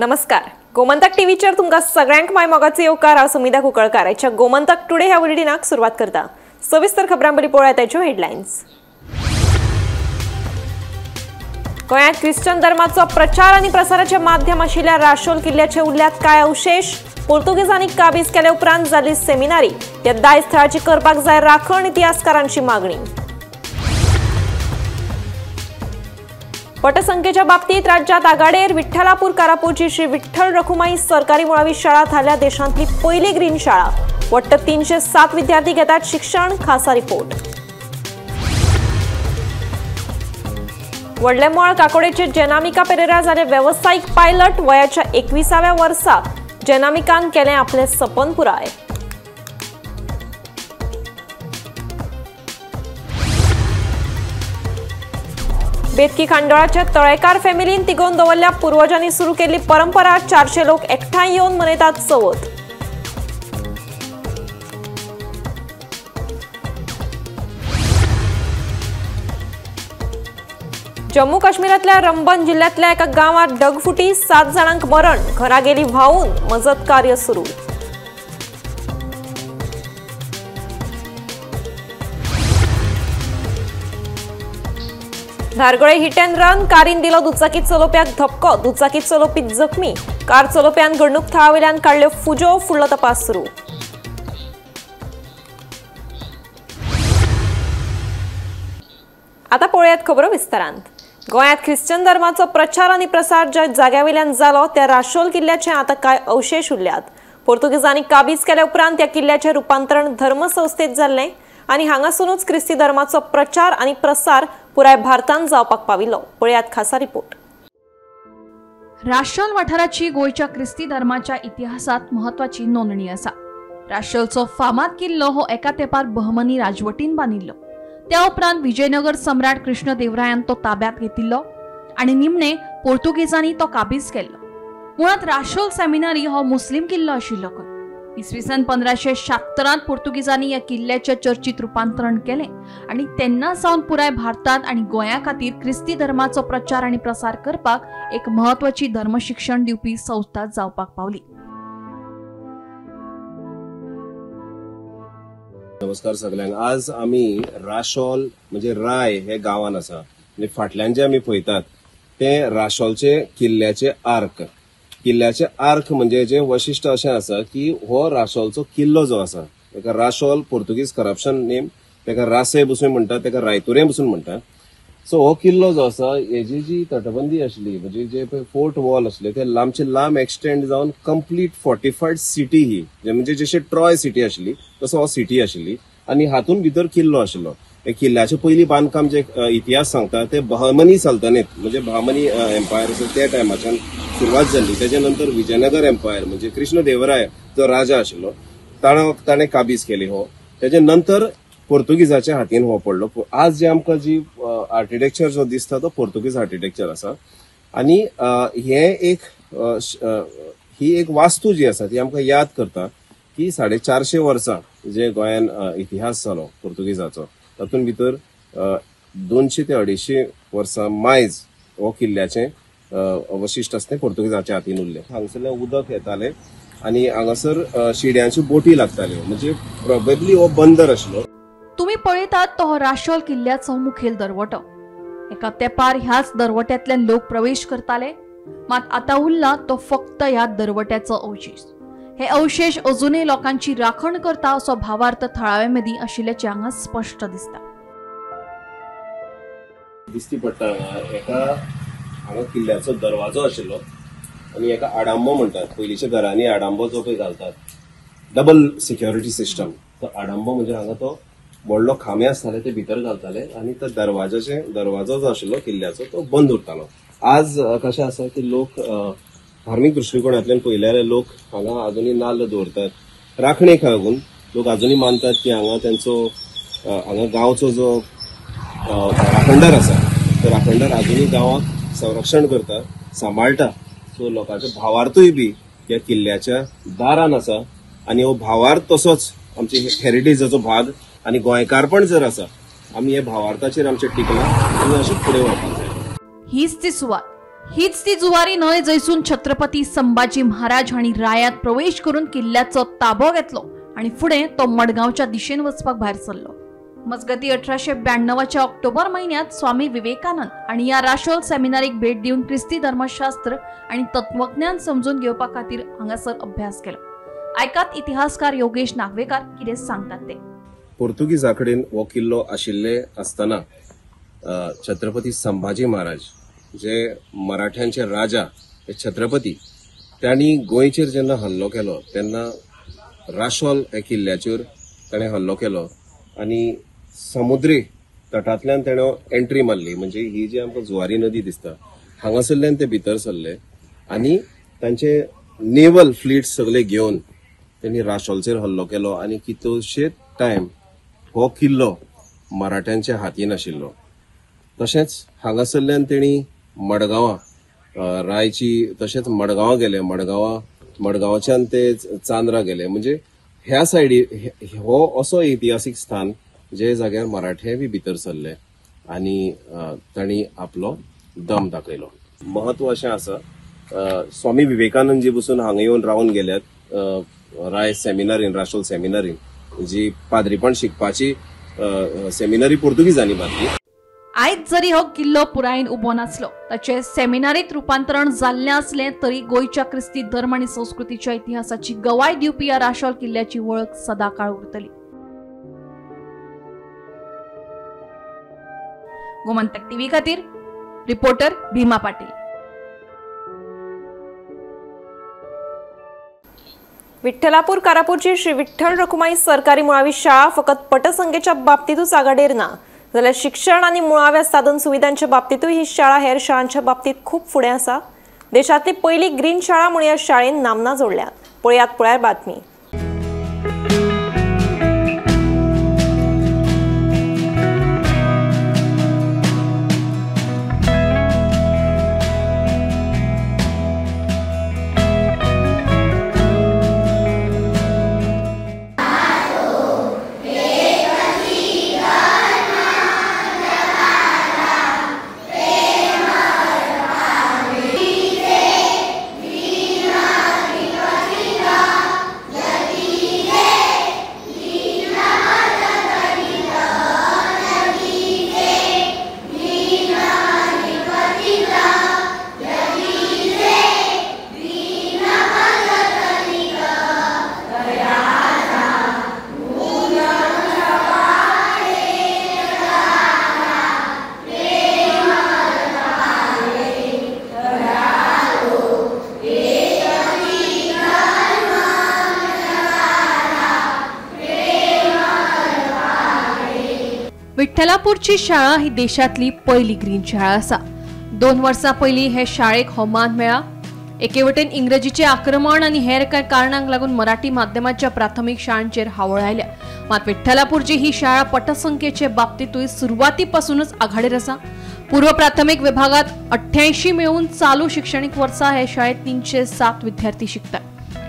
नमस्कार, गोमंतक टीव्हीचेर तुमकां सगळ्यांक my मोगाचो येवकार. हांव सुमिधा कुंकळकार आयच्या गोमंतक टुडे ह्या बुलेटिनाक सुरवात करता. सविस्तर खबरां बरी पळोवया ताच्यो हेडलायन्स. गोंयांत क्रिश्चन धर्माचो प्रचार आनी प्रसाराचें माध्यम आशिल्ल्या राशोल किल्ल्याचे उरल्यात कांय अवशेश. पोर्तुगेजांनी काबीज केले उपरांत जाली सेमिनारी. ह्या दायज थळाची करपाक जाय राखण, इतिहासकारांची मागणी. पटसंख्येच्या बाबतीत राज्यात आघाडेर विठ्ठलापूर कारापूरची श्री विठ्ठल रखुमाई सरकारी मुळावी शाळा थारल्या देशांतली पहिली ग्रीन शाळा. वट्ट 307 विद्यार्थी घेतात शिक्षण. खासा रिपोर्ट. वडलेमळ काकोडेचे जेनामिका पेरेरा जाले वेवसायीक पायलट. वयाच्या 21व्या वर्सा जेनामिकान केलें आपलें सपन पुराय. बेतकी खांडोळाच्या तळेकार फॅमिलीन तिगोवन दवरल्या पुर्वजांनी सुरू केल्ली परंपरा. 400 लोक एकठांय येवन मनयतात चवथ. जम्मू काश्मीरातल्या रंबन जिल्ह्यातल्या एका गांवात ढगफुटी, 7 जाणांक मरण. घरा गेली व्हांवून, मजत कार्य सुरू. धारगळे हिट अँड रन, कारीन दिलो दुचाकी चलोवप्याक धपको. दुचाकी चलोवपी जखमी. कार चलोवप्यान घडणूक थळावेल्यान काडल्यो फुजो. फुडलो तपास सुरू. आता पळोवयात खबरो विस्तारान. गोंयांत ख्रिश्चन धर्माचो प्रचार आनी प्रसार ज्या जाग्यावेल्यान जालो त्या राशोल किल्ल्याचे आतां कांय अवशेश उरल्यात. पोर्तुगेजांनी काबीज केल्या उपरांत त्या किल्ल्याचें रुपांतरण धर्मसंस्थेत जाल्लें आनी हांगासुनूच क्रिस्ती धर्माचो प्रचार आनी प्रसार पुराय भारतान जावपाक पाविल्लो. पळयात खासा रिपोर्ट. राशोल वाठाराची गोंयच्या क्रिस्ती धर्माच्या इतिहासात म्हत्वाची नोंदणी आसा. राशोलचो फामाद किल्लो हो एका तेंपार बहमनी राजवटीन बांदिल्लो. त्या उपरांत विजयनगर सम्राट कृष्णदेवरायान तो ताब्यात घेतिल्लो आनी निमणे पोर्तुगेजांनी तो काबीज केल्लो. मुळांत राशोल सेमिनारी हो मुस्लीम किल्लो आशिल्लो खंय. इसवी सन 1576 पोर्तुगेजांनी ह्या किल्ल्याचें चर्चीत रुपांतरण केलें आनी तेन्ना सावन पुराय भारतांत आनी गोंया खातीर क्रिस्ती धर्माचो प्रचार आनी प्रसार करपाक एक म्हत्वाची धर्मशिक्षण दिवपी संस्था जावपाक पावली. नमस्कार सगळ्यांक. आज आमी राशोल म्हणजे राय हे गांवान आसा आनी फाटल्यान जे आमी पळयतात ते राशोलचे किल्ल्याचे आर्क. किल्ल्याचे आर्क म्हणजे जे वैशिश्ट अशें आसा की हो राशोलचो किल्लो जो आसा ताका राशोल पोर्तुगीज करप्शन नेम, ताका रासे बसून म्हणटात, ताका रायतुरे बसून म्हणटात. सो हो किल्लो जो आसा हेजी जी तटबंदी आसली म्हणजे जे पळय फोर्ट वॉल आसले ते लांबचे लांब एक्सटेंड जावन कंप्लीट फोर्टिफायड सिटी ही, म्हणजे जशी ट्रॉय सिटी आशिल्ली तसो हो सिटी आशिल्ली आनी हातून भितर किल्लो आशिल्लो. किल्ल्याचे पयलीं बांदकाम जे इतिहास सांगता ते बहमनी सल्तनेत म्हणजे बहमनी एम्पायर आसा त्या टायमाच्यान सुरवात जाल्ली. तेच्या नंतर विजयनगर एम्पायर म्हणजे कृष्णदेवराय जो राजा आशिल्लो ताणें काबीज केली हो. तेच्या नंतर पोर्तुगीजाच्या हातीन हो पडलो. आज जे आमकां जी आर्किटेक्चर जो दिसता तो पोर्तुगीज आर्किटेक्चर आसा आनी हे एक ही एक वास्तू जी आसा ती आमकां याद करता की 450 वर्सां जे गोंयान इतिहास जालो पोर्तुगीजाचो तातूंत भितर 200 ते 250 वर्सां मायज हो किल्ल्याचें अवशिश्ट आसा तें पोर्तुगीजाच्या हातीन उरलें. हांगसरलें उदक येतालें आनी हांगासर शिड्यांच्यो बोटी लागताल्यो म्हणजे प्रोबेबली हो बंदर आशिल्लो. तुमी पळयतात तो हो राशोल किल्ल्याचो मुखेल दरवटो. एका तेंपार ह्याच दरवट्यांतल्यान लोक प्रवेश करताले, मात आतां उरला तो फक्त ह्या दरवट्याचो अवशेश. हे अवशेश अजूनय लोकांची राखण करता असो भावार्थ थळावे मदीं आशिल्ल्याचें हांगा स्पश्ट दिसता. दिसती पडटा एका हांगा किल्ल्याचो दरवाजो आशिल्लो आनी एका आडांबो म्हणटात. पयलींच्या घरांनी आडांबो जो पळय घालतात डबल सिक्युरिटी सिस्टम, तो आडांबो म्हणजे हांगा तो व्हडलो खांबे आसताले ते भितर घालताले आनी त्या दरवाजाचे दरवाजो जो आशिल्लो किल्ल्याचो तो बंद उरतालो. आज कशें आसा की लोक धार्मीक दृश्टिकोणांतल्यान पळयल्यार लोक हांगा अजुनूय नाल्ल दवरतात राखणेक लागून. लोक अजुनूय मानतात की हांगा तेंचो हांगा गांवचो जो राखणदार आसा तो राखणदार अजुनूय गांवाक संरक्षण करता, सांबाळटा. सो लोकांचो भावार्थूय बी ह्या किल्ल्याच्या दारान आसा आनी हो भावार्थ तसोच आमची हेरिटेजाचो भाग आनी गोंयकारपण जर आसा आमी हे भावार्थाचेर आमचें टिकलां आनी अशें फुडें वचपाक जाय. हीच ती सुवात, हीच ती जुवारी न्हंय जंयसून छत्रपती संभाजी महाराज हांणी रायात प्रवेश करून किल्ल्याचो ताबो घेतलो आनी फुडें तो मडगांवच्या दिशेन वचपाक भायर सरलो. मजगती 1892च्या ऑक्टोबर म्हयन्यांत स्वामी विवेकानंद आनी ह्या राशोल सेमिनारीक भेट दिवन क्रिस्ती धर्मशास्त्र आनी तत्वज्ञान समजून घेवपा खातीर हांगासर अभ्यास केलो. आयकात इतिहासकार योगेश नागवेकार कितें सांगतात ते. पोर्तुगीजा कडेन हो किल्लो आशिल्ले आसतना छत्रपती संभाजी महाराज जे मराठ्यांचे राजा छत्रपती त्यांनी गोंयचेर जेन्ना हल्लो केलो तेन्ना राशोल ह्या किल्ल्याचेर ताणें हल्लो केलो आनी समुद्री तटांतल्यान तेणें एंट्री मारली. म्हणजे ही जी आमकां जुवारी नदी दिसता हांगासरल्यान ते भितर सरले आनी तांचे नेवल फ्लीट सगळे घेवन तेणी राशोलचेर हल्लो केलो आनी कितलोशे टायम हो किल्लो मराठ्यांच्या हातीन आशिल्लो. तशेंच हांगासरल्यान तेणी मडगांवां रायची तशेंच मडगांवां गेले, मडगांवच्यान ते चांद्रा गेले. म्हणजे ह्या सायडी हो असो इतिहासीक स्थान जे जाग्यार मराठे बी भितर सरले आनी तांणी आपलो दम दाखयलो. महत्व अशें आसा, स्वामी विवेकानंदजी बसून हांगा येवन रावन गेल्यात राय सेमिनारीन, राशोल सेमिनारीन जी पाद्रीपण शिकपाची सेमिनारी पोर्तुगीजांनी बांदली. आयज जरी हो किल्लो पुरायेन उबो नासलो, ताचे सेमिनारीत रुपांतरण जाल्लें आसलें तरी गोंयच्या क्रिस्ती धर्म आनी संस्कृतीच्या इतिहासाची गवाय दिवपी ह्या राशोल किल्ल्याची वळख सदाकाळ उरतली. गोमंतक टीव्ही खातीर रिपोर्टर भीमा पाटील. विठ्ठलापूर कारापूरची श्री विठ्ठल रखुमाई सरकारी मुळावी शाळा फकत पटसंख्येच्या बाबतीतूच आघाडेर ना, जाल्यार शिक्षण आनी मुळाव्या साधन सुविधांच्या बाबतीतूय ही शाळा हेर शाळांच्या बाबतीत खूब फुडें आसा. देशांतली पयली ग्रीन शाळा म्हूण ह्या शाळेन नामना जोडल्यात. पळयात पळयात बातमी. विठ्ठलापूरची शाळा ही देशातली पहिली ग्रीन शाळा आसा. 2 वर्सां पयलीं हे शाळेक हो मान मेळ्ळा. एके वटेन इंग्रजीचें आक्रमण आनी हेर कांय कारणांक लागून मराठी माध्यमाच्या प्राथमीक शाळांचेर हावळ आयल्या. मात विठ्ठलापूरची ही शाळा पटसंख्येचे बाबतींतूय सुरवातीपासूनच आघाडीर आसा. पूर्व प्राथमीक विभागात 88 मेळून चालू शिक्षणीक वर्सा हे शाळेत 307 विद्यार्थी शिकतात.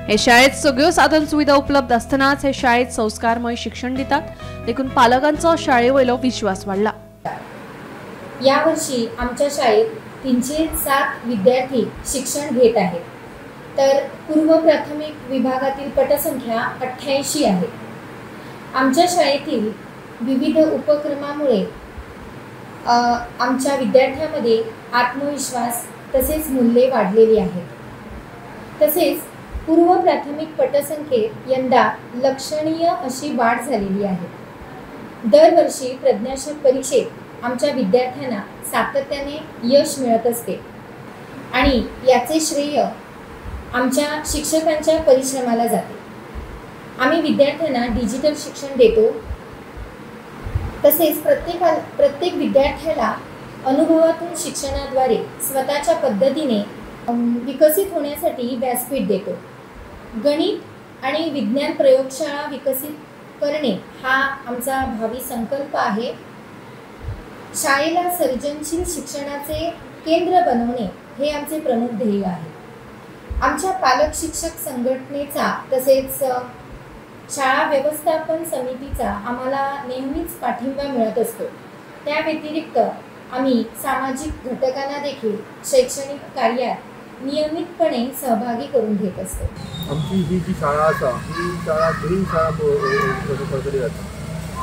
हे शाळेत सगळ्यो साधन सुविधा उपलब्ध असतानाच हे शाळेत संस्कारमय शिक्षण दितात, देखून पालकांचो शाळेवयलो विश्वास वाढला. यावर्षी आमच्या शाळेत 307 विद्यार्थी शिक्षण घेत आहेत, तर पूर्व प्राथमिक विभागातील पटसंख्या 88 आहे. आमच्या शाळेतील विविध उपक्रमामुळे आमच्या विद्यार्थ्यांमध्ये आत्मविश्वास तसेच मूल्ये वाढलेली आहेत. तसेच पूर्व प्राथमिक पटसंख्येत यंदा लक्षणीय अशी वाढ झालेली आहे. दरवर्षी प्रज्ञाशोध परीक्षेत आमच्या विद्यार्थ्यांना सातत्याने यश मिळत असते आणि याचे श्रेय आमच्या शिक्षकांच्या परिश्रमाला जाते. आम्ही विद्यार्थ्यांना डिजिटल शिक्षण देतो, तसेच प्रत्येक विद्यार्थ्याला अनुभवातून शिक्षणाद्वारे स्वतःच्या पद्धतीने विकसित होण्यासाठी व्यासपीठ देतो. गणित आणि विज्ञान प्रयोगशाळा विकसित करणे हा आमचा भावी संकल्प आहे. शाळेला सर्जनशील शिक्षणाचे केंद्र बनवणे हे आमचे प्रमुख ध्येय आहे. आमच्या पालक शिक्षक संघटनेचा तसेच शाळा व्यवस्थापन समितीचा आम्हाला नेहमीच पाठिंबा मिळत असतो. त्या व्यतिरिक्त आम्ही सामाजिक घटकांना देखील शैक्षणिक कार्यात नियमितपणे सहभागी करून घेत असतो। आमची ही जी शाळा आसा ही शाळा ग्रीन शाळा प्रकारे जाता।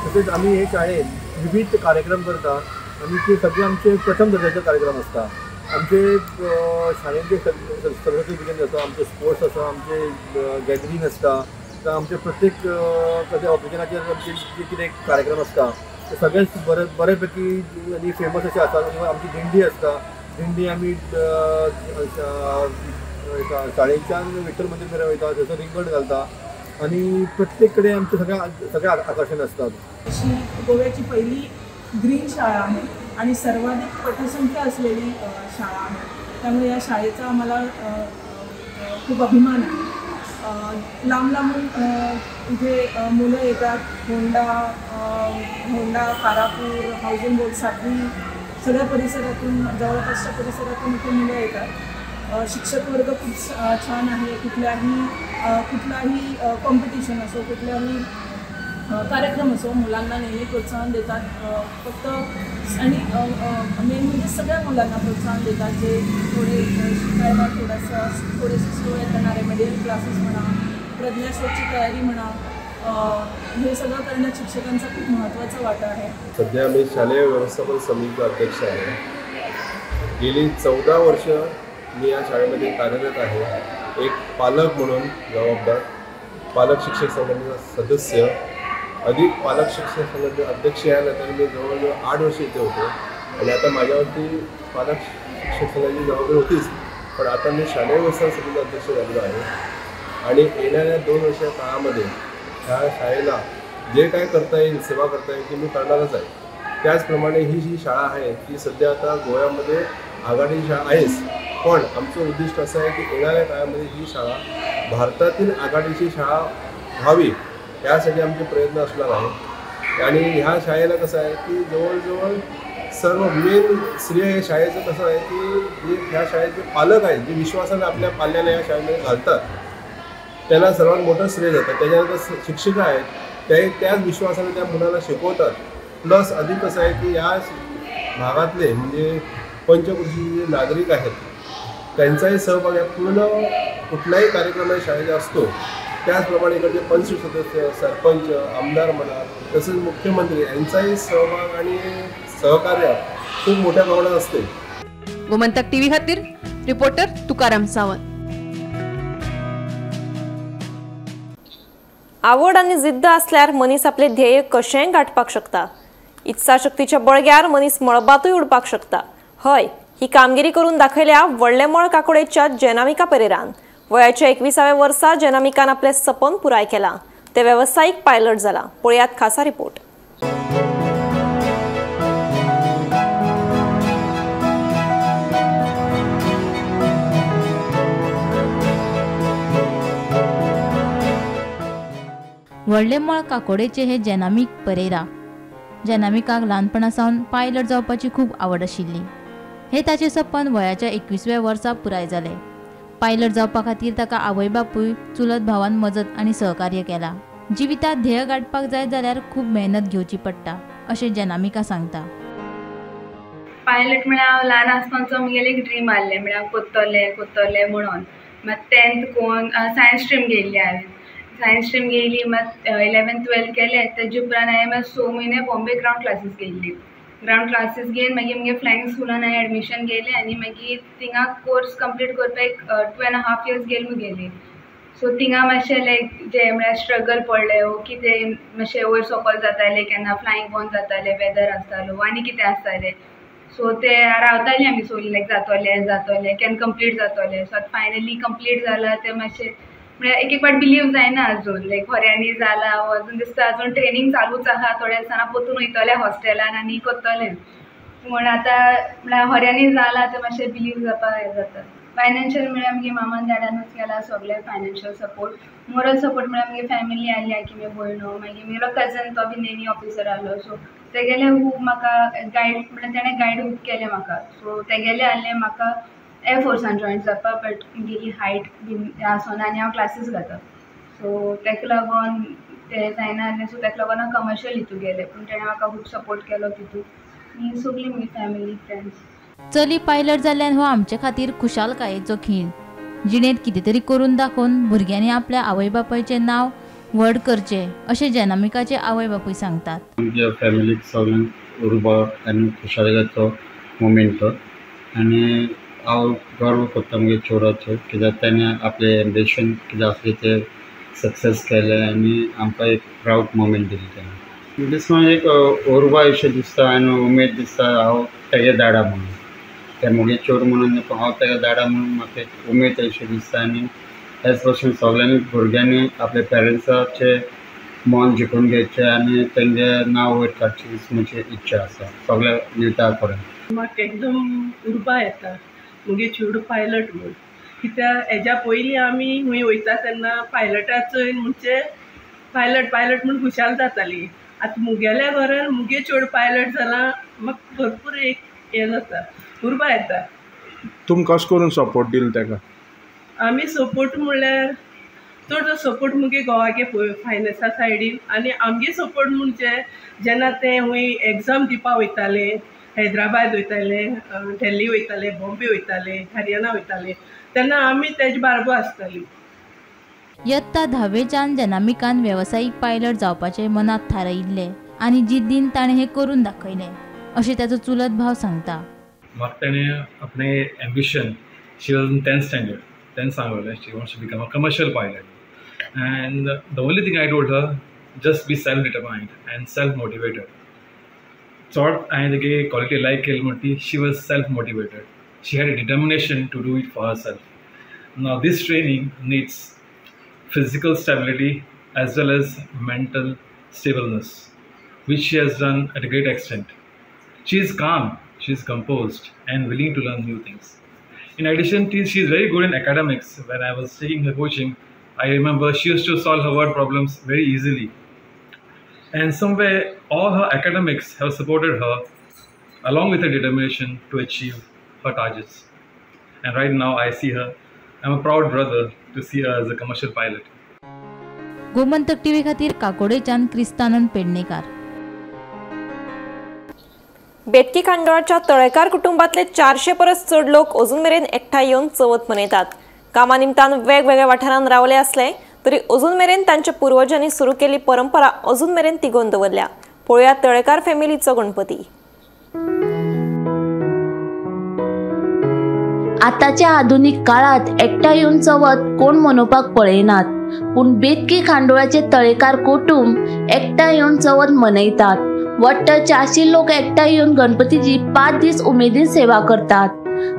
तसेच आमी हे शाळेत विविध कार्यक्रम करता आनी ते सगळे आमचे प्रथम दर्जाचे कार्यक्रम आसता। आमचे शाळेंत जे सरस्वती पुजन जाता, आमचे स्पोर्ट्स आसा, आमचे गॅदरींग आसता, आमचे प्रत्येक ऑकेजनाचेर आमचे जे कितें कार्यक्रम आसता ते सगळेच बरे बरेपैकी आनी फेमस अशे आसा। आमची दिंडी आसता, दिंडी आमी शाळेच्यान विठ्ठल मंदीर मेरेन वयता, थंयसर रिंगण घालता आनी प्रत्येक कडेन आमचे सगळे सगळे आकर्शण आसतात। अशी गोव्याची पहिली ग्रीन शाळा आहे आणि सर्वाधिक पटसंख्या असलेली शाळा आहे, त्यामुळे या शाळेचा आम्हाला खूप अभिमान आहे। लांब लांबून इथे मुलं येतात, Honda Honda Karapur, housing board, साखळी सगळ्या परिसरातून, जवळपासच्या परिसरातून इथे मुलं येतात। शिक्षक वर्ग खूप छान आहे। कुठलाही कॉम्पिटिशन असो, कुठल्याही कार्यक्रम असो, मुलांना नेहमी प्रोत्साहन देतात। फक्त आणि मेन म्हणजे सगळ्या मुलांना प्रोत्साहन देतात, जे थोडे शिकायला थोडेसे स्लो आहेत त्यांना रेमेडियल क्लासेस म्हणा, प्रज्ञाशोधची तयारी म्हणा, हे सगळं करण्यात शिक्षकांचा खूप महत्त्वाचा वाटा आहे। सध्या मी शालेय व्यवस्थापन समितीचा अध्यक्ष आहे। गेली 14 वर्ष मी या शाळेमध्ये कार्यरत आहे। एक पालक म्हणून जबाबदार, पालक शिक्षक संघटनेचा सदस्य, अधिक पालक शिक्षक संघटनेचे अध्यक्ष या नात्याने मी जवळजवळ 8 वर्ष इथे होतो आणि आता माझ्यावरती पालक शिक्षक संघाची जबाबदारी होतीच, पण आता मी शालेय व्यवस्थापन समितीचा अध्यक्ष झालेलो आहे आणि येणाऱ्या 2 वर्षाच्या काळामध्ये ह्या शाळेला जे काय करता येईल, सेवा करता येईल ती मी करणारच आहे। त्याचप्रमाणे ही जी शाळा आहे ती सध्या आता गोव्यामध्ये आघाडी शाळा आहेच, पण आमचं उद्दिष्ट असं आहे की येणाऱ्या काळामध्ये ही शाळा भारतातील आघाडीची शाळा व्हावी यासाठी आमचे प्रयत्न असणार आहे। आणि ह्या शाळेला कसं आहे की जवळजवळ सर्व मेन श्रेय या शाळेचं कसं आहे की जे ह्या शाळेचे पालक आहेत, जे विश्वासाने आपल्या पाल्याला या शाळेमध्ये घालतात त्यांना सर्वात मोठं श्रेय जातं। त्याच्यानंतर शिक्षिका आहेत ते त्याच विश्वासाने त्या मुलांना शिकवतात। प्लस अधिक कसं आहे की या भागातले म्हणजे पंचकृषी जे नागरिक आहेत त्यांचाही सहभाग या पूर्ण कुठलाही कार्यक्रम या शाळेचा असतो। त्याचप्रमाणे इकडचे पंच सदस्य, सरपंच, आमदार म्हणा, तसेच मुख्यमंत्री यांचाही सहभाग आणि सहकार्य खूप मोठ्या प्रमाणात असते। गोमंतक टीव्ही खातीर रिपोर्टर तुकाराम सावंत। आवड आनी जिद्द असल्यार मनीस आपले ध्येय कशेंय गाठपाक शकता। इत्साशक्तीच्या बळग्यार मनीस मळबातूय उडपाक शकता। हय, ही कामगिरी करून दाखयल्या व्हडलेमळ काकोडेच्या जेनामिका परेरान। वयाच्या 21व्या वर्सा जेनामिकान आपले सपन पुराय केला, ते वेवसायीक पायलट जाला। पळयात खासा रिपोर्ट। व्हडलेमळ काकोडेचे हे जेनामिक परेरा। जेनामिकाक ल्हानपणा सावन पायलट जावपाची खूब आवड आशिल्ली। हे ताचें सपन वयाच्या 21व्या वर्सा पुराय जालें। पायलट जावपा खातीर ताका आवय बापूय, चुलत भावान मजत आनी सहकार्य केला। जिवितात ध्येय गाठपाक जाय जाल्यार खूब मेहनत घेवची पडटा अशें जेनामिका सांगता। पायलट म्हळ्यार हांव ल्हान आसतनाचो म्हगेलें एक ड्रीम आहलें, म्हळ्यार हांव कोत्तोलें कोत्तोलें म्हणून। मागीर 10th कोन्न सायन्स स्ट्रीम घेयल्ली हांवें। सायन्स स्ट्रीम घेयली, मागीर 11th 12th केलें। तेजे उपरांत हांवें मागीर 6 म्हयने बॉम्बे ग्रावंड क्लासीस घेयल्ली। ग्रावंड क्लासीस घेवन मागीर मुगे फ्लायंग स्कुलान हांवें एडमिशन घेयलें आनी मागीर थिंगा कोर्स कंप्लीट करपाक 2.5 इयर्स गेले मुगेली। सो थिंगा मातशें लायक जे म्हळ्यार स्ट्रगल पडलें वो कितें मातशें वयर सकयल जातालें, केन्ना फ्लायंग बंद जातालें, वेदर आसतालो आनी कितें आसतालें। सो ते रावतालीं आमी सोली लायक जातोलें जातोलें केन्ना कंप्लीट जातोलें। सो आतां फायनली कंप्लीट जालां तें मातशें म्हळ्यार एक एक फावट बिलीव जायना अजून, लायक खऱ्यांनी जालां अजून दिसता, अजून ट्रेनींग चालूच आहा, थोड्या दिसांनी परतून वयतलें हॉस्टेलान आनी करतलें। पूण आतां म्हळ्यार खऱ्यांनी जालां तें मातशें बिलीव जावपाक हें जाता। फायनान्शियल म्हळ्यार आमगे मामान डॅडानूच केला सगळें फायनान्शियल सपोर्ट। मोरल सपोर्ट म्हळ्यार आमगे फॅमिली आसली, की म्हगे भयणो, मागीर म्हगेलो कजन तो बी नेवी ऑफिसर आहलो। सो तेगेलें खूब म्हाका गायड म्हळ्यार तेणें गायड खूब केलें म्हाका। सो तेगेलें आहलें म्हाका एअरफोर्सान जॉयन जावपाक, बट म्हगेली हायट बीन आसना आनी हांव क्लासीस घाता, सो तेका लागून तें जायना आसलें। सो तेका लागून हांव कमर्शियल हितू गेलें, पूण तेणें म्हाका खूब सपोर्ट केलो तितू। आनी सगळीं म्हजी फॅमिली फ्रेंड्स. चली पायलट जाल्ल्यान हो आमचे खातीर खुशालकायेचो खीण. जिणेंत कितें तरी करून दाखोवन भुरग्यांनी आपल्या आवय बापायचें नांव व्हड करचें अशें जेनामिकाचे आवय बापूय सांगतात. आमच्या फॅमिलीक सगळ्यांक उर्बा आनी खुशालकायेचो मोमेंट तो आनी हांव गर्व करता म्हगे चेडवाचेर कित्याक तेणें आपलें एम्बिशन कितें आसलें तें सक्सेस केलें आनी आमकां एक प्रावड मोमेंट दिली तेणें. दिसता एक उर्बा अशें दिसता आनी उमेद दिसता हांव तेगे दाडा म्हणून, ते म्हगे चेडूं म्हणून हांव तेगे दाडा म्हणून म्हाका एक उमेद अशें दिसता. आनी ह्याच भशेन सगळ्यांनी भुरग्यांनी आपल्या पेरंट्साचें मन जिखून घेवचें आनी तेंगे नांव वयर काडचें म्हजी इच्छा आसा सगळ्या युथा कडेन. म्हाका एकदम उर्बा येता मुगे चेडूं पायलट म्हूण, कित्याक हेज्या पयलीं आमी खंय वयता तेन्ना पायलटा चोयन म्हणजे पायलट पायलट म्हूण खुशाल जाताली. आतां मुगेल्या घरान मुगे चेडूं पायलट जालां, म्हाका भरपूर एक हें जाता, उर्बा येता. तुमकां कशें करून सपोर्ट दिलो तेका? आमी सपोर्ट म्हणल्यार चड सपोर्ट मुगे घोवागे फायनान्सा सायडीन आनी आमगे सपोर्ट म्हणजे जेन्ना तें खंय एग्जाम दिवपा वयतालें, हैदराबाद वयताले, दिल्ली वयताले, बॉम्बे वयताले, हरियाणा वयताले तेन्ना आमी तेजे बारबो आसताली. यत्ता धावेच्यान जेनामिकान वेवसायीक पायलट जावपाचें मनांत थारायिल्लें आनी जिद्दीन ताणें हें करून दाखयलें अशें ताचो चुलत भाव सांगता. म्हाका तेणें आपणें ambition, she was in 10th standard तेन्ना सांगलें she wants to become a commercial pilot and the only thing I told her just be self determined and self motivated. चड हांवें तेगे क्वॉलिटी लायक केली म्हणटा ती she was self motivated, she had a determination to do it for herself. Now this training needs physical stability as well as mental stableness, which she has done at a great extent. She is calm, she is composed and willing to learn new things. In addition, she is very good in academics. When I was taking her coaching, I remember she used to solve her word problems very easily. And somewhere all her academics have supported her along with her determination to achieve her targets. And right now I see her, I'm a proud brother to see her as a commercial pilot. Gomantak TV खातीर काकोडेच्यान क्रिस्तानंद पेडणेकार. बेतकी खांडोळाच्या तळेकार कुटुंबातले 400 परस चड लोक अजून मेरेन एकठांय येवन चवथ मनयतात. कामा निमतान वेगवेगळ्या वाठारांत रावले असले तरी अजून मेरेन तांच्या पूर्वजांनी सुरू केल्ली परंपरा अजून मेरेन तिगोवन दवरल्या. पळोवया तळेकार फॅमिलीचो गणपती. आतांच्या आधुनीक काळांत एकठांय येवन चवथ कोण मनोवपाक पळयनात, पूण बेतकी खांडोळाचे तळेकार कुटुंब एकठांय येवन चवथ मनयतात. वट्ट 400 लोक एकठांय येवन गणपतीची 5 दीस उमेदीन सेवा करतात.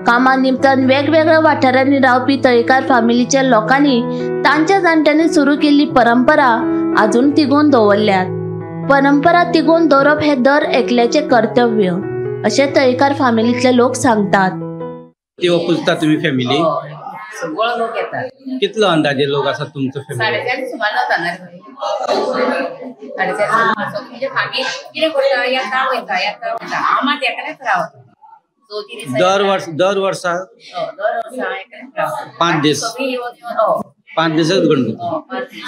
कामा निमतान वेगवेगळ्या वाठारांनी रावपी तळेकार फॅमिलीच्या लोकांनी तांच्या जाणट्यांनी सुरू केल्ली परंपरा अजून तिगोवन दवरल्यात. परंपरा तिगोवन दवरप हे दर एकल्याचें कर्तव्य अशें तळेकार फॅमिलींतले लोक सांगतात. पुजता तुम्ही फॅमिली सगळो लोक येतात. कितलो अंदाजे लोक आसात तुमचो फॅमिली? 450 सुमार जाता. 450 म्हणजे मागीर कितें करता, येता वयता येता वयता. हांव मात एकलेच रावता. दर वर्स दर वर्सा दर वर्सा एकलेच रावता. 5 दीस 5 दिसच गणपती.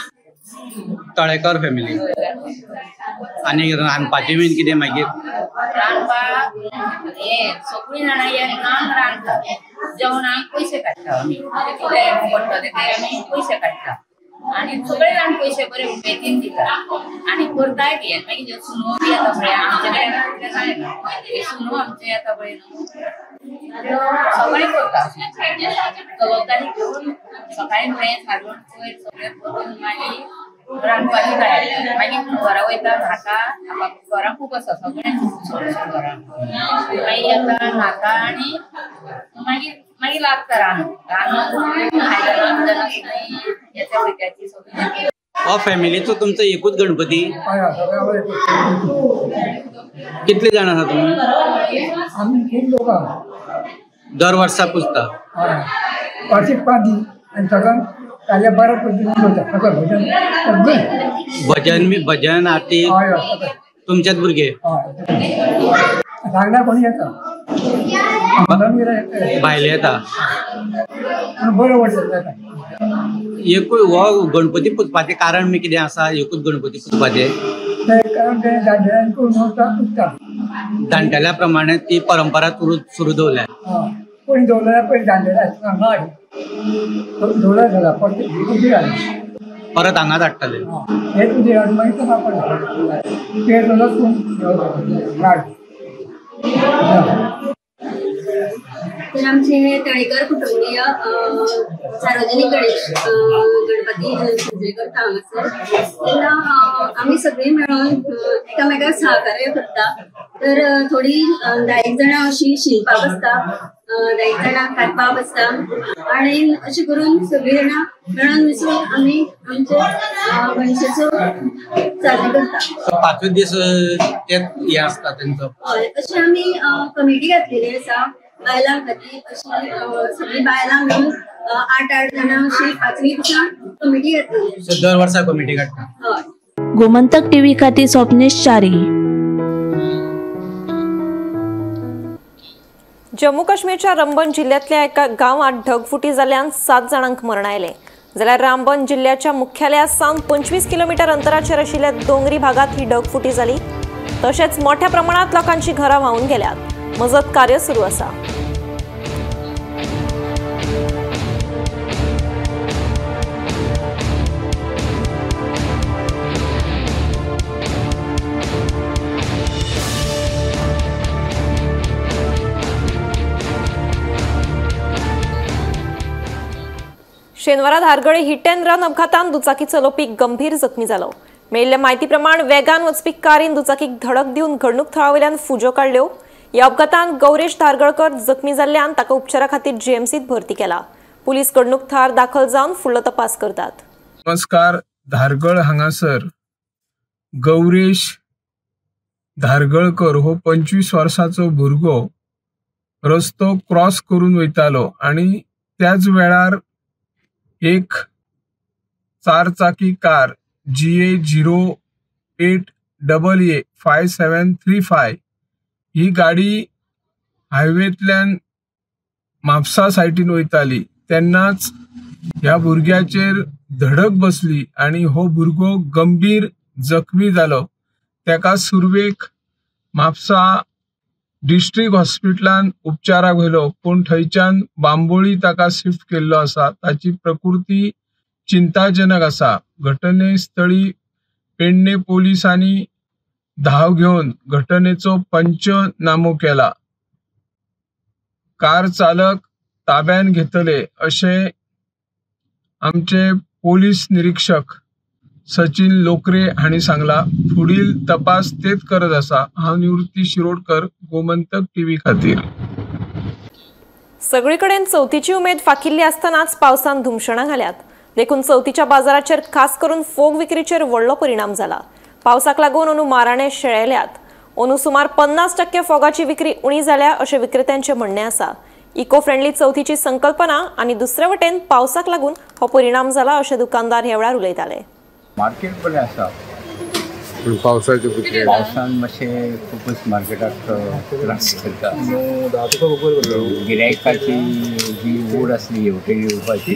तळेकर फॅमिली. आनी रांदपाचें बीन कितें मागीर? रांदपाक हें सगळीं जाणां येवन रांदतात. जेवणाक पयशे काडटा आमी, कितें पडटा ते आमी पयशे काडटा आनी सगळे जाण पयशे बरे उमेदीन दिता आनी करताय बी. मागीर सुनो बी येता पळय आमचे कडेन, तितलें कांय ना, सुनो आमचे येता पळय न्हू, सगळें करता. जबाबदारी घेवन सकाळी फुडें सारवण पयर सगळें करून मागीर रांदपाची तयारी. मागीर घरा वयता, न्हाता, घरां खूब आसा सगळें चडशें घरां. मागीर येता न्हाता आनी मागीर मागीर लागता रांदूंक. रांदून आयदनां बियदनां सगळीं येता भुरग्याची सगळीं. हो फॅमिलीचो तुमचो एकूच गणपती? कितले जाण आसा तुमी? आमी खूब लोक आहा. दर वर्सा पुजता? वार्षिक 5 दीस आनी सगळ्यांक ताज्या बऱ्या पद्दतीन जाता भजन सगळें. भजन भजन आरती तुमच्याच भुरगे सांगणार कोणी येता, भायले येता, बरें वाटता. एकूय हो गणपती पुजपाचें कारण कितें आसा? एकूच गणपती पुजपाचें कारण ते जाणट्यांनी पुजता. जाणटेल्या प्रमाणे ती परंपरा सुरू दवरल्या. कोणी दवरल्या पयलीं जाणटेले हांगा हाडली, दवरल्या जाला परत परत हांगाच हाडटले. हे तुजे हाडून मागीर तो वापरता ते तूं. तर आमचे हे तळेकर कुटुंबीय सार्वजनिक गणेश गणपती साजरे करता हांगासर. तेन्ना आमी सगळीं मेळून एकामेकाक सहकार्य करता. तर थोडी 10 जाणां अशी शिनपाक आसता, 10 जाणां काडपाक आसता आनी अशें करून सगळीं जाणां मेळून मिसळून आमी आमचे गणेशाचो साजरे करता. 5 दीस ते हे आसता तेंचो. हय, अशें आमी कमिटी घातलेली आसा बायलां खातीर. अशी सगळीं बायलां मेळून 8-8 जाणां अशी 5वी दिसा कमिटी घातलेली. दर वर्सा कमिटी काडटा. हय. गोमंतक टीव्ही खातीर स्वप्नेश च्यारी. जम्मू काश्मीरच्या रामबन जिल्ह्यांतल्या एका गांवात ढगफुटी जाल्ल्यान 7 जाणांक मरण आयलें. जाल्यार रामबन जिल्ह्याच्या मुख्यालया सावन 25 किलोमीटर अंतराचेर आशिल्ल्या दोंगरी भागात ही ढगफुटी जाली. तशेंच मोठ्या प्रमाणात लोकांची घरां व्हांवून गेल्यात. मजत कार्य सुरू आसा. शेनवारा धारगळे हिट अँड रन अपघातान दुचाकी चलोवपी गंभीर जखमी जालो. मेळिल्ल्या म्हायती प्रमाण वेगान वचपी कारीन दुचाकीक धडक दिवन घडणूक थळावयल्यान फुज्यो काडल्यो. ह्या अपघातान गौरेश धारगळकर जखमी जाल्ल्यान ताका उपचारा खातीर जीएमसीत भरती केला. पुलीस घडणूक थळार दाखल जावन फुडलो तपास करतात. नमस्कार. धारगळ हांगासर गौरेश धारगळकर हो 25 वर्साचो भुरगो रस्तो क्रॉस करून वयतालो आनी त्याच वेळार एक 4 चाकी कार GA 08 AA 5735 ही गाडी हायवेंतल्यान म्हापसा सायटीन वयताली तेन्नाच ह्या भुरग्याचेर धडक बसली आनी हो भुरगो गंभीर जखमी जालो. ताका सुरवेक म्हापसा डिस्ट्रिक्ट हॉस्पिटलान उपचाराक व्हेलो, पूण थंयच्यान बांबोळी ताका शिफ्ट केल्लो आसा. ताची प्रकृती चिंताजनक आसा. घटनेस्थळी पेडणे पोलिसांनी धाव घेवन घटनेचो पंचनामो केला. कार चालक ताब्यात घेतले अशें आमचे पोलीस निरीक्षक सचिन लोकरे हांणी सांगला. फुडील तपास तेच करत आसा. हांव निवृत्ती शिरोडकर, गोमंतक टीव्ही खातीर. सगळीकडेन चवथीची उमेद फाकिल्ली आसतनाच पावसान धुमशणां घाल्यात. देखून चवथीच्या बाजाराचेर खास करून फोग विक्रीचेर व्हडलो परिणाम जाला. पावसाक लागून अंदू माराणे शेळेल्यात. अंदू सुमार 50% फोगाची विक्री उणी जाल्या अशें विक्रेत्यांचें म्हणणें आसा. इको फ्रेंडली चवथीची संकल्पना आनी दुसरे वटेन पावसाक लागून हो परिणाम जाला अशें दुकानदार ह्या वेळार उलयताले. मार्केट बरें आसा पूण पावसाचे पावसान मातशें खुबूच मार्केटाक त्रास जाता. गिरायकाची जी ओड आसली हेवटेन येवपाची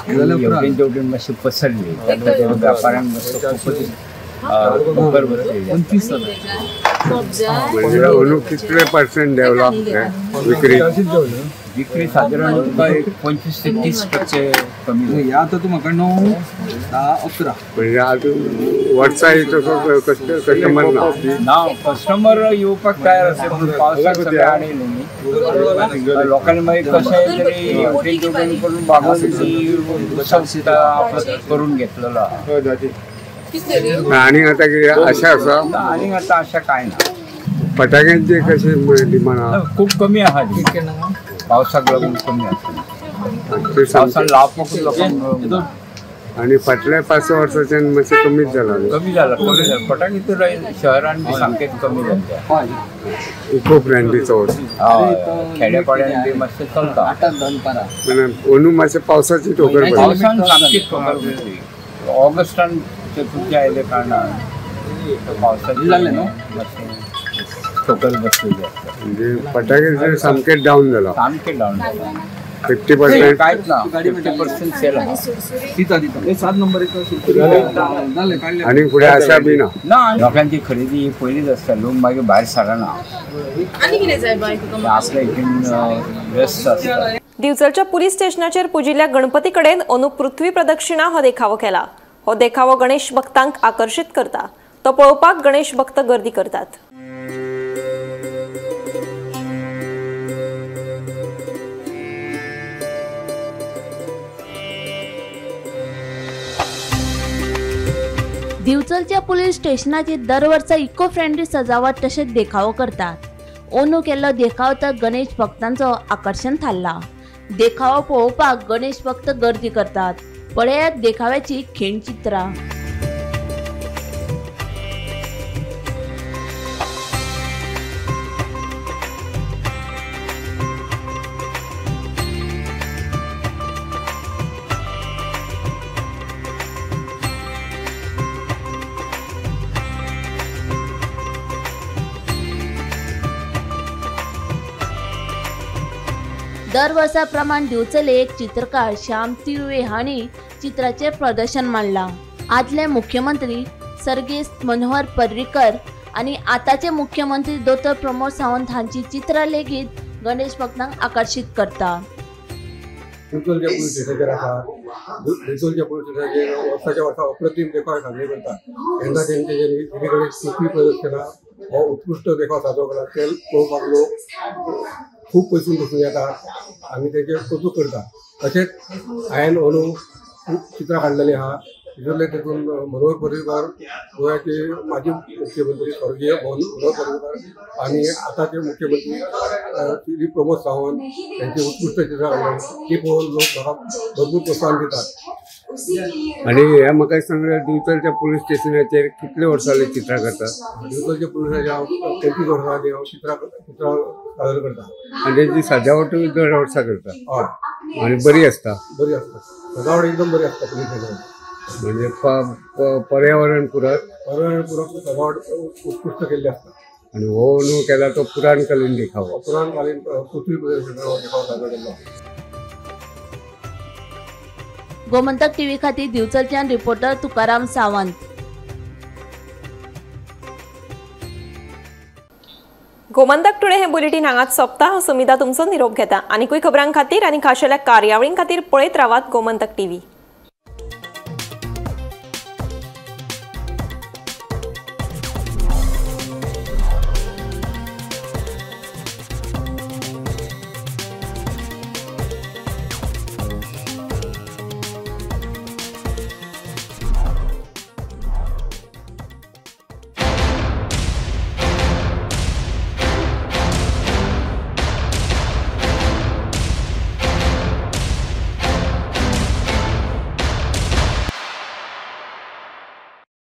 हेवटेन तेवटेन मातशी पसरली, व्यापाऱ्यांक मातसो खुबूच ठोकर बसली. अंदू कितले पर्सेंट डेव्हलप विक्री? विक्री सादारण तुका एक 25 ते 30% कमी. ह्या आतां तूं म्हाका 9, 10, 11 म्हणजे आतां वर्सा तसो कस्टमर ना. ना, कस्टमर येवपाक तयार आसा पूण पावसाक सगळें आडयलें न्ही. लोकांनी मागीर कशें तरी हेवटेन तेवटेन करून बागोवन ती आपलो करून घेतलेलो आहा. आनी आतां कितें आशा आसा? आनी आतां आशा कांय ना. फटाक्यांचे कशें डिमांड आहा? खूब कमी आहा, पावसाक लागून कमी आसा. पावसान लावपाकूच लोकांक. आनी फाटल्या 5-6 वर्सांच्यान मातशें कमीच जाला. कमी जाला, कमी जाला. फटाके तर शहरान बी सामकेच कमी जाले. इको फ्रेंडली चवथ खेड्यापाड्यान बी मातशें चलता. अंदू मातशें पावसाची ठोकर बसली. पावसान सामकीच ठोकर बसली. ऑगस्टान चतुर्थी आयले कारणान पावसाची जालें न्हू मातशें ठोकर बसलेली आसा. म्हणजे फटाके सामकें डावन जाला. सामकें डावन जाला. 50% कांयच ना, 50% सेल आहा. दिता दिता 7 नंबर आनी फुडें आसा बी ना. ना, लोकांची खरेदी ही पयलीच आसता, लोक मागीर भायर सरना, असले हितून व्यस्त आसता. दिवचलच्या पुलीस स्टेशनाचेर पुजिल्ल्या गणपती कडेन अंदू पृथ्वी प्रदक्षिणा हो देखावो केला. हो देखावो गणेश भक्तांक आकर्शीत करता. तो पळोवपाक गणेश भक्त गर्दी करतात. दिवचलच्या पुलीस स्टेशनाचेर दर वर्सा इको फ्रेंडली सजावट तशेंच देखावो करतात. अंदू केल्लो देखाव तर गणेश भक्तांचो आकर्शण थारला. देखावो पळोवपाक गणेश भक्त गर्दी करतात. पळयात देखाव्याची खीणचित्रां. दर वर्सा प्रमाण दिवचले एक चित्रकार श्याम तिळवे हांणी चित्राचें प्रदर्शन मांडलां. आदले मुख्यमंत्री सर्गेस्त मनोहर पर्रीकर आनी आतांचे मुख्यमंत्री दोतोर प्रमोद सावंत हांची चित्रां लेगीत गणेश भक्तांक आकर्शीत करता. दिवचलच्या पुलीस स्टेशनाचेर आसा. दिवचलच्या पुलीस स्टेशनाचेर वर्साच्या वर्सा अप्रतीम देखाव साजरे करतात. येन्ना तेंचे जे कडेन पृथ्वी प्रदक्षिणा हो उत्कृश्ट देखाव साजरो करतात. ते पळोवपाक लोक खूब पयसून पसून येता आनी तेजें कौतूक करता. तशेंच हांवें अंदू खूब चित्रां काडलेलीं आहा. तितूंतले तितून मनोहर पर्रीकर गोव्याचे माजी मुख्यमंत्री स्वर्गीय मनोहर पर्रीकर आनी आतांचे मुख्यमंत्री श्री प्रमोद सावंत यांची उत्कृश्ट चित्रां काडलेलीं ती पळोवन लोक म्हाका भरपूर प्रोत्साहन दितात. आनी हे म्हाका सांग, दिवचलच्या पुलीस स्टेशनाचेर कितले वर्सां जालीं चित्रां करतात? दिवचलच्या पुलिसाचेर हांव 25 वर्सां जालीं हांव चित्रां सादर करता. आनी तेजी सजावटूय दर वर्सा करता? हय. आनी बरी आसता? बरी आसता, सजावट एकदम बरी आसता पुलीस स्टेशनार. म्हणजे पर्यावरण पुरक, पर्यावरण पुरक सजावट उत्कृश्ट केल्ली आसता. आनी हो न्हू केला तो पुराणकालीन देखावो. पुराणकालीन पृथ्वी प्रदर्शनाचो देखावो सादर केल्लो. गोमंतक टीव्ही खातीर दिवचलच्यान रिपोर्टर तुकाराम सावंत. गोमंतक टुडे हे बुलेटीन हांगाच सोंपता. हांव सुमिता तुमचो निरोप घेता. आनीकूय खबरां खातीर आनी खाशेल्या कार्यावळीं खातीर पळयत रावात गोमंतक टीव्ही.